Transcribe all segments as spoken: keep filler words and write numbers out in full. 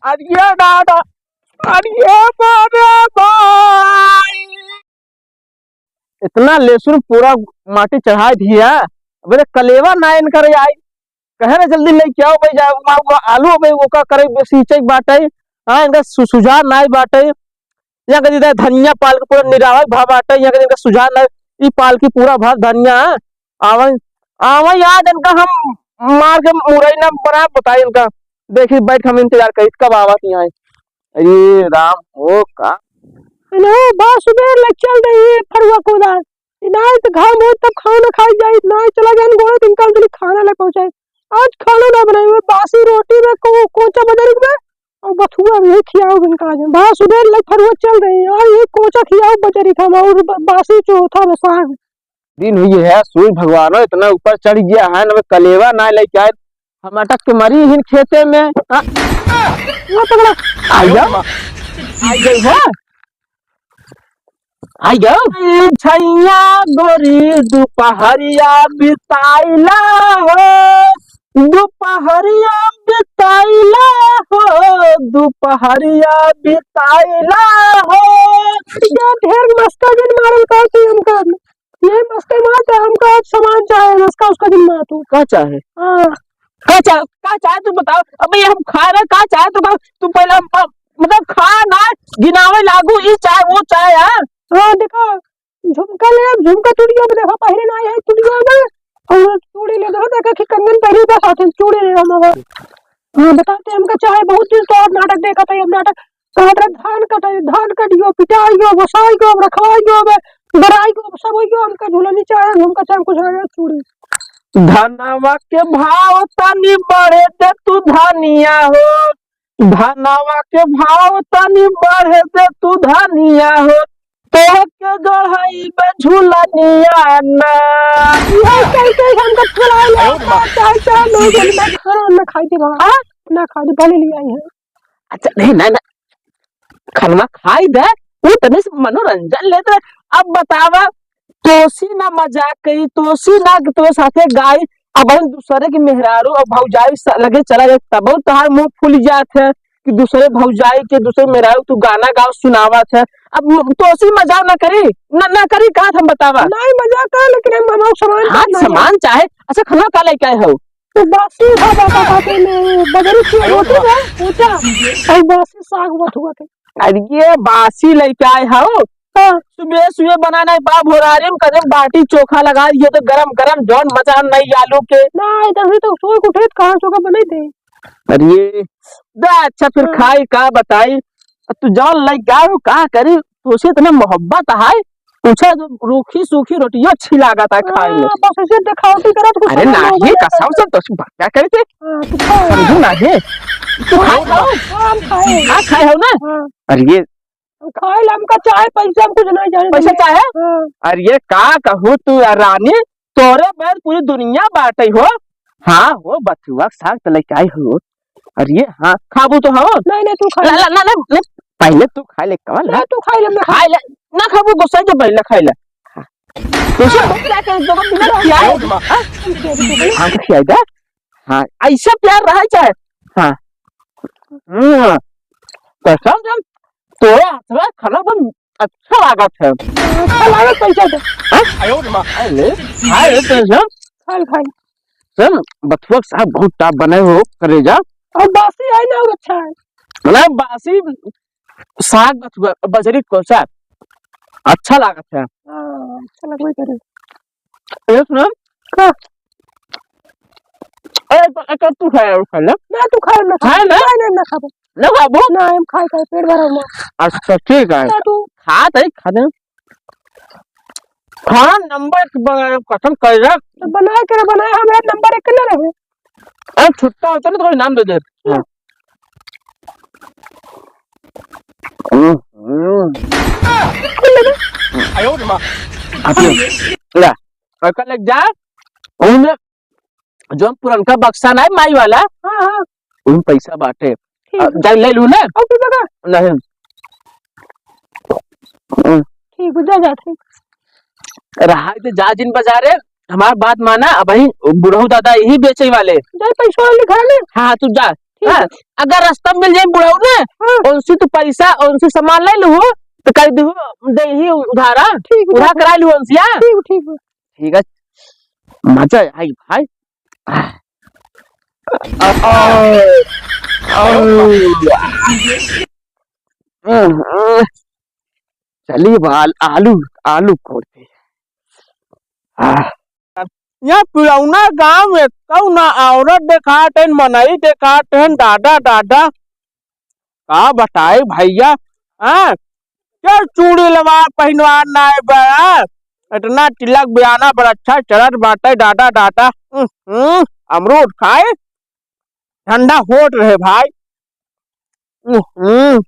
अरे दादा, अरे बाबा भाई। इतना लहसुन पूरा माटी चढ़ाइ दिया, अबे कलेवा ना इनकर आई, कहे ना जल्दी लेके आओ भाई, जा, वा, वा आलू अबे ओका करे, सींचे के बाटे, हाँ, इनका सु-, सुझाव ना बाटे। यहाँ के जिधर धनिया पालक पूरा निरावक भा बाटे, यहाँ के इनका सुझाव ना, ई पालकी पूरा भर धनिया, हाँ। आवे, आवे यार, इनका हम मार के मुरई ना बना बताई इनका। देखी बैठ के हम इंतजार करी कब आवत यहाँ। अरे राम हो का। हेलो, बा सुबह लग चल रही है फरुआ कोदा। इनाय तो घाम होत तब खाना खाई जाई, इनाय चला जान गोड़े दिन काम चली खाना ले पहुंचाई। आज खाना ना बनाई, वो बासी रोटी में को-, कोचा बजरी में और बथुआ में खियाओ दिन का आज। बा सुबह लग फरुआ चल रही है, आज ये कोचा खियाओ बजरी खाम और ब-, बासी चोथा में साग। दिन हुई है, सूर्य भगवानो इतना ऊपर चढ़ गया है, ना कलेवा ना लेके आए, हम अटक के मरी हिन खेते में। हाँ? वो पकड़ा। आई जाओ। आई गई है। आई जाओ। छैया गोरी दुपहरिया बिताइला हो, दुपहरिया बिताइला हो, दुपहरिया बिताइला हो। ये ढेर मस्का जिन मारल करती हमका। ये मस्का मार तो हमका अब सामान चाहे, मस्का उसका जिन मार तू। का चाहे? हाँ। का चाहे, का चाहे तू बताओ? अबे हम खा रहे, का चाहे तू, का, तू पहले हम, मतलब खा ना, गिनावे लागू, ई चाहे, वो चाहे, हाँ? हाँ, देखो, झुमका ले, झुमका चूड़ियों में देखो, पहले ना है चूड़ियों में, और चूड़ी ले देखो, देखो कि कंगन पहनी बा, साथ में चूड़ी ले हम अब। हाँ, बताते हमका चाहे बहुत दिन तो और नाटक देखा था, अब नाटक काट रहे, धान कटे, धान कटियो, पिटाइयो, गोसाइयो, रखवाइयो, बराइयो, सब होइयो, हमका झुलनी चाहे, हमका चाहे कुछ ना चूड़ी। धनवा के भाव तनी बढ़े दे तू धनिया हो, धनवा के भाव तनी बढ़े दे तू धनिया हो, तोहके गढ़ाई बे झुलनिया ना। ये कह के हमका फुलाए ले, चाहे चाहे लोग ना खाना ना खाई दे बाबा। हाँ? ना खाई दे, भले ले आई है। अच्छा, नहीं, नहीं, नहीं। खनवा खाई दे, वो तनी से मनोरंजन लेत रहे। अब बतावा, तोसी ना मजाक करी, तोसी ना कि तोरे साथे गाई, अब हम दूसरे के मेहरारू और भौजाई स-, लगे चला जाए, तब तोहार मुंह फूल जात है कि दूसरे भौजाई के, दूसरे मेहरारू तू गाना गाओ, सुनावत है। अब म-, तोसी मजाक ना करी, ना, ना करी, कहा हम बतावा। नहीं, मजाक कर, लेकिन हम, हम सामान हाँ, करना है। सामान चाहे, अच्छा, खनवा का लेके आए हो? तो बासी खा जाता खाते में, बजरी की रोटी है, पूछा, और बासी साग बथुआ के। अरे ये बासी लेके आए हो? हाँ। सुबह सुबह बनाना है, बाप भोरारे में कदम बाटी चोखा लगा, ये तो गरम गरम जौन मजा नहीं आलू के। ना, इधर से तो सोई के उठे, कहाँ चोखा बने थे? अरे ये, दे अच्छा फिर हाँ। खाई का बताई, अब तू जौन लेके आए हो, का करी, तुझसे इतना मोहब्बत है, पूछा तो रूखी सूखी रोटियों अच्छी लागत है खाए में। हाँ, बस ऐसे दिखावटी करत कुछ अरे समझ ना, में ये नहीं कसम आता। से तो क्या कहते? हाँ, तू खा। समझू ना ये। तू खाए हो? हाँ, हम खाए। हाँ, खाए हो ना? हाँ। अरे ये हम खाए ला, हमका चाहे पैसा, हम कुछ नहीं जाने पैसा देंगे। चाहे? हाँ। अरे ये का कहू तू यार रानी, तोरे बैर पूरी दुनिया बाटे हो। हाँ हो, बथुआ के साग त लेके आई हो। अरे ये, हाँ, खाबू तो हो। नहीं, नहीं, तू खा ना, ले। ना, ना, ना, ना, पहले तू खा ले, कमल, ना, ना। तू खा ले, मैं खा खाए ले, ना खाबू, गुस्सा जो पहले खाए ले। हाँ। तुझे भूख लगा के दो मिनट खिया है। हाँ? हाँ, तो खिया दे। हाँ, ऐसा प्यार रहा चाहे। हाँ। हम्म। कसम से तोरे हाथ में खाना बहुत अच्छा लागत है। अच्छा लागत कैसे तो? हाँ? अरे, खाए ले, कैसे? खाए, खाए। सुन, बथुआ के साग बहुत टाप बनाए हो, करेजा। और बासी है ना, और अच्छा है। मतलब बासी साग बथुआ, बजरी के कोसा, अच्छा लागत है। हाँ, अच्छा लगबे करे। ए, सुन। का? ए, तो, ए, तो तू खाए, खा ले। ना, तू खाए, ना खाए। खाए ना? नहीं, नहीं, ना खाबो। ना खाबो? ना, हम खाए, खाए, पेट भरा हुआ। अच्छा, ठीक है। ना तू। खा दे, खा दे। खाना नंबर एक बनाए, कसम कर रहा। तो बनाए के बनाए, हमारा नंबर एक ना रहे। अरे, छुट्टा होता ना तो कोई नाम दे दे। हाँ। हम्म, हम्म। आप लोग, ला, और कल एक जा, उनमें जो पुरनका बक्सा ना है माई वाला, हाँ, हाँ। उन पैसा बाटे। ठीक। आ, जाई ले लू ना? और तू लगा? नहीं। हम्म। ठीक हो, जा, जा, ठीक। रहा दे, जा जिन बाजारे, हमार बात माना, अबहीं बुढ़ऊ दादा यही बेचे वाले। जाई पैसा वाले घर में। हाँ, हाँ, तू जा। ठीक हाँ, है। अगर रस्ता में मिल जाए बुढ़ऊ ना, हाँ। उनसे तू पैसा, उनसे सामान ले लू, तो कह दू, दे ही उधारा, ठीक है, उधार ठीक है। करा लू उनसे, हाँ? ठीक है, ठीक है। ठीक है, मजा आई भाई। आ, आ, आ, आ, चलिए बाल, आलू, आलू फोड़ते हैं। आ, यहाँ पुरौना गाँव में कौन औरत देखात है, मनई देखात है, दादा, दादा, का बताई भैया, हाँ? क्या चूड़ी लवा पहिनवा नाय बा, इतना तिलक बयाना बड़ा अच्छा चलत बाटे, दादा, दादा, हम्म, हम्म, अमरूद खाए, ठंडा होत रहे भाई, हम्म, हम्म,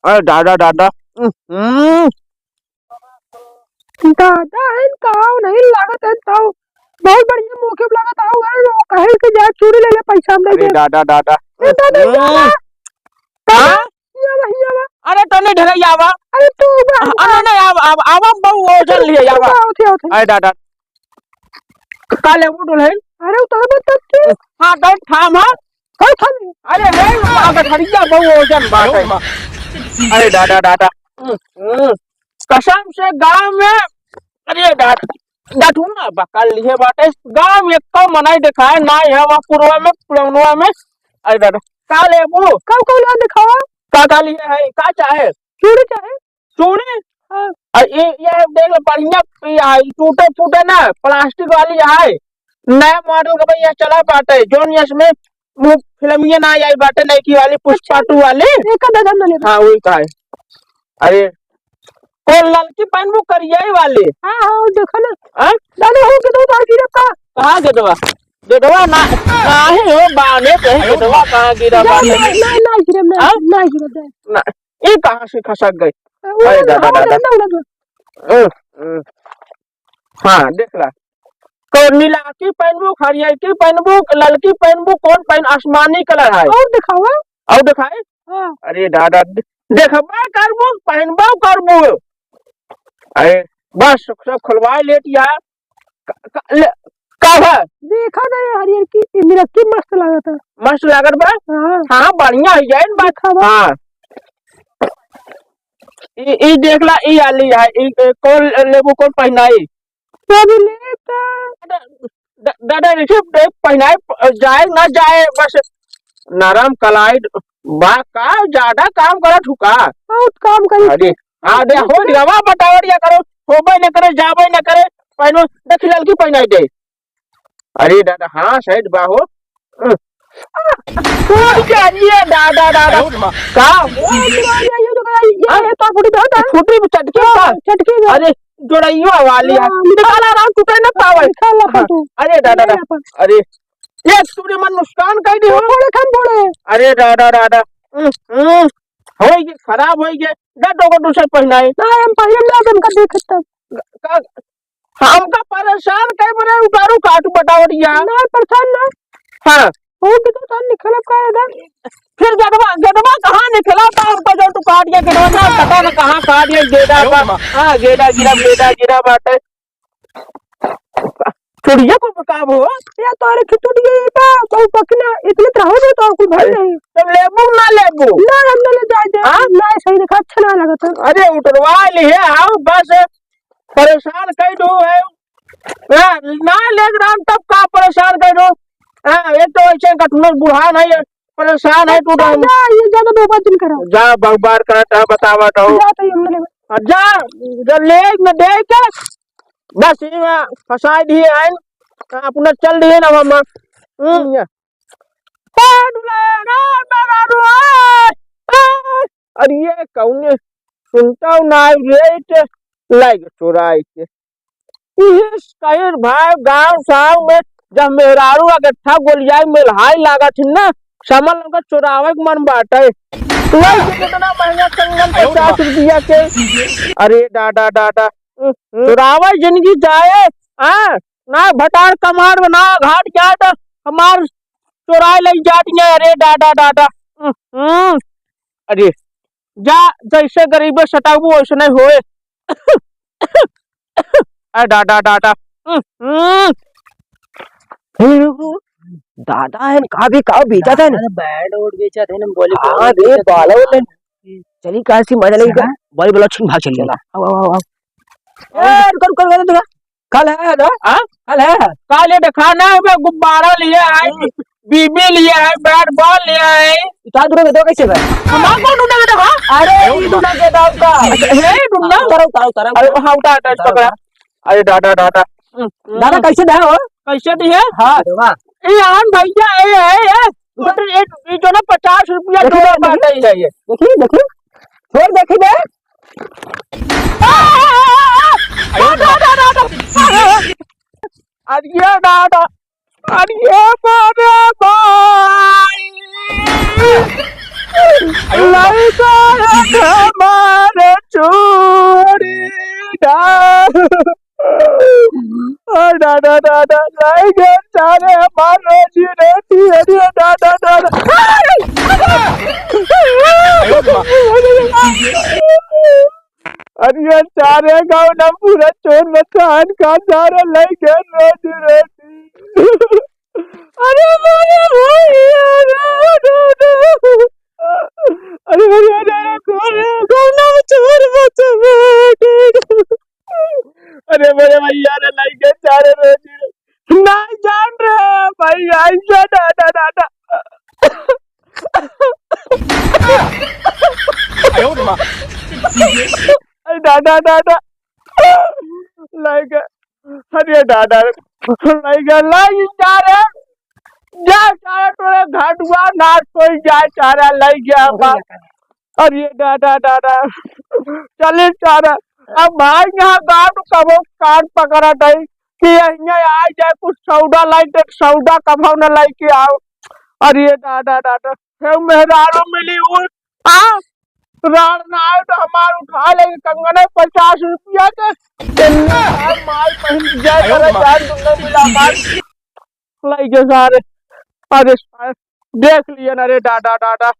अरे दादा, दादा, हम्म, हम्म। दादा है, का नहीं लागत है, तो बहुत बढ़िया मौके पे लागत है, वो कहे कि जा चूड़ी ले ले, पैसा हम दे अरे दे। दादा, दादा। ए, दादा, हम्म। यार, हाँ? हियावा, हियावा। अरे, तनी ढेरैया आवा। अरे, तू बा, आ, आ, नहीं, नहीं, आवा, आवा, आवा, बहु ओजन लिए, आवा। आवा, उठे, उठे। अरे, दादा। का लेबू डोलहन? अरे, उतर बा, तब तू। हाँ, तो थाम, हाँ। हाँ, थाम। अरे, रे, आगे खड़िया, बहु ओजन बात है। अरे, दादा, दादा। हम्म, हम्म। कसम से गाँव में, अरे, दादा, दादा, तू ना बकल लिए बाटे। गाँव में एको मनई देखाए ना है, वहाँ पुरवा में, पुरौनवा में। अरे, दादा, का लेबू? का, का लेबू दिखावा? का, का लिए है? का चाहे? चूड़ी चाहे? चूड़ी? हाँ। आ, ये, ये देख लो, बढ़िया पिया है, टूटे फूटे ना, प्लास्टिक वाली है, नया मॉडल का भैया चला बाटे, जोन इसमें वो फिल्मिया ना आई बाटे, नई की वाली पुष्पा अच्छा। टू वाली। एक आधा गंदा ले। हाँ, वही का है। अरे, कौन ललकी पहनबू, करिया वाली? हाँ, हाँ, देखो ना। हाँ? दादा, हो के दो बार गिरा का? कहाँ गेदवा? गेदवा ना, नाही हो, बाने कहीं गेदवा कहाँ गिरा ना, बाने? ना, ना, ना गिरा, ना, हाँ? ना गिरा, ना। ना, ये कहाँ से खसक गई? वो अरे ना, दादा, हवा दादा। गंदा उड़ा दो। हम्म, हम्म। हाँ, देख ला। तो नीलाकी पहनबू, हरियरकी पहनबू, ललकी पहनबू, कौन पहन, आसमानी कलर है। और दिखावा। और दिखाई? हाँ। अरे दादा, दे-, देखबा करबू, पहनबो करबू। अरे, बस, सब खुलवाए लेट यार। का, का, ले, का है? देखा ना ये हरियरकी, ये नीलकी मस्त लागत है। मस्त लागत बा? हाँ। हाँ, बढ़िया है, यही बात। देखा बा? हाँ। ई, ई देख ला, ई आली है, ई, ए, कौन लेबू, कौन पहिनाई? सब लेता। द-, द-, दादा, रिसिप्ट एक पहिनाई, प-, जाए ना जाए, बस नरम कलाई बा का, ज्यादा काम करत हूँ का? बहुत काम करी। अरे, हाँ, दे, हो गवा बतावरिया करो, होबे न करे, जाबे न करे, पहनो, देख ललकी पहिनाई दे। अरे दादा, हाँ, सही बा हो। टूट गया, ये दादा, दादा। का? ये, ये, ये, ये, ये, ये, हाँ? ये तो फूटी बहुत है। फूटी में चटकी हाँ, का? चटकी में। अरे, जोड़ैया वाली है। हाँ, निकाल। निकाल, आराम, टूटे ना पावे। निकाल ला हाँ, तू। अरे दादा, निकाल दादा। ला। अरे, ये तूने मन नुकसान कर दी हो। फोड़े, खान फोड़े। अरे दादा, दादा। हम्म, हम्म। होई गे, खराब होई गे। दे दो को दूसर पहिनाई। ना, हम पहिरम ना, हमका देख तब। का, हमका परेशान कई बरे उतारू काट बतावरिया। ना, परेशान ना। हाँ। वो भी तो था निकलब का है इधर। फिर गेदवा, गेदवा कहाँ निकला था हमको जो तू काट गया गेदवा ना, पता ना कहाँ काट गया गेदा का। हाँ, गेदा गिरा, गेदा गिरा बाटे। चुड़िया को बेकार हो। या तोरे की टूट गई बा, तो पकना, इतने तरह हो गए तो कुछ भर अरे, नहीं। तो लेबू ना लेबू? ना, हम ना ले जाए दे। हाँ? ना, सही देखा, अच्छा ना लगा था। अरे, उतरवा लिए, आओ, बस परेशान कई दो है। हाँ, ना ले राम तब का परेशान कई दो। हाँ, एक तो ऐसे कटुनर बूढ़ा नहीं है, परेशान है तू तो। जा, ये ज्यादा बकवास जिन करो। जा, बकवास करत है, बतावत हो। जा, तो ये हमने हाँ, जा, जब ले न दे के, बस ये फंसा दिए हैं, अपना चल दिए ना मामा। हम्म, ये। ए, दुल्हन, ए, मेहरारू, ए, ए। अरे ये कौन है? सुनता हूँ ना, ये के लाइक चुराए के। इस कहीं भाई गांव साव में जब मेहरारू अगट्ठा गोलियाई मेलहाई लागत हिन ना, समझ लो कि चुरावे के मन बाटे। लइके कितना महंगा कंगन पचास रुपया के। अरे दादा, दादा, चुरावे जिंदगी जाए, हाँ, ना भटार कमार ना घाट जाए तो हमार चुराए लग जाती है। अरे दादा, दादा, हम्म, अरे जा, जैसे गरीबे सताबू वैसने होए। अरे दादा, दादा, हम्म, हम्म। दादा है, का भी, का बेचत है? अरे, bat ओट बेचत है ना, volleyball हाँ, रे, बेचत है। Ball ओल है। चली, काहे से मजा लेंगे? चला। Volleyball अच्छी भाग चली। चला। आओ, आओ, आओ, आओ। ए, रुको, रुको, रुको, रुको। कल है ना? हाँ? कल है। कल ये दिखाना है, मैं गुब्बारा लिया है, हम्म। बीबी लिया है, bat ball लिया है। इतना दूर में दो कैसे गए? हमारा कौन ढूंढा के देखा? अरे, ये ढूंढा के दाव का। अच्छा, हे ढूंढा? उतारो, उतारो, उतारो। अरे, हाँ, उतार, उतार, उतारो, पकड़ा। उतारो। अरे, दादा, दादा। दादा, कैसे दे हो? कैसे दी है? हाँ। ए, यार भैया, ए, ए, ए, उधर एक, ये जो ना पचास रुपया देखी, दो देखी, बात है, ये। देखी, देखी। छोड़, देखी बे। आ, आ, आ, आ, आ, आ, आ, आ, आ, आ, आ, अरे दादा, अरे मारे भाई, लइका हमार चोरी ना। ओ दादा, दादा, लइका सारे हमार रोजी रोटी, अरे दादा, दादा। अरे ये सारे गाँव ना पूरा चोर मचान का सारे लइके रोजी रोटी। अरे मारे भाई, अरे, अरे, अरे। अरे, अरे, अरे, अरे, अरे, गाँव ना चोर मचान। अरे, अरे, भैया रे, लइके सारे रोजी रोटी। नहीं जान रे भैया, ऐसा दादा, दादा। अरे दादा, दादा। लइके, अरे दादा, लइके, लइके जा रे। जा सारे तोरे घाटुआ नाश होइ जाए, सारा लइके बा। अरे दादा, दादा। चले सारा। अब भाई यहाँ गाँव कबो कान पकड़त है कि यहाँ आ जाए कुछ सौदा लाई, तो सौदा कभो न लइके आओ। अरे दादा, दादा। हे मेहरारू मिली उ, आ, राड़ ना आए तो हमार उठा ले कंगन है पचास रुपया के। तेन्ने भाई माई बहन जय करे, जान तुमने मिला मार। लइके सारे। अरे सारे, देख लिया ना रे दादा, दादा।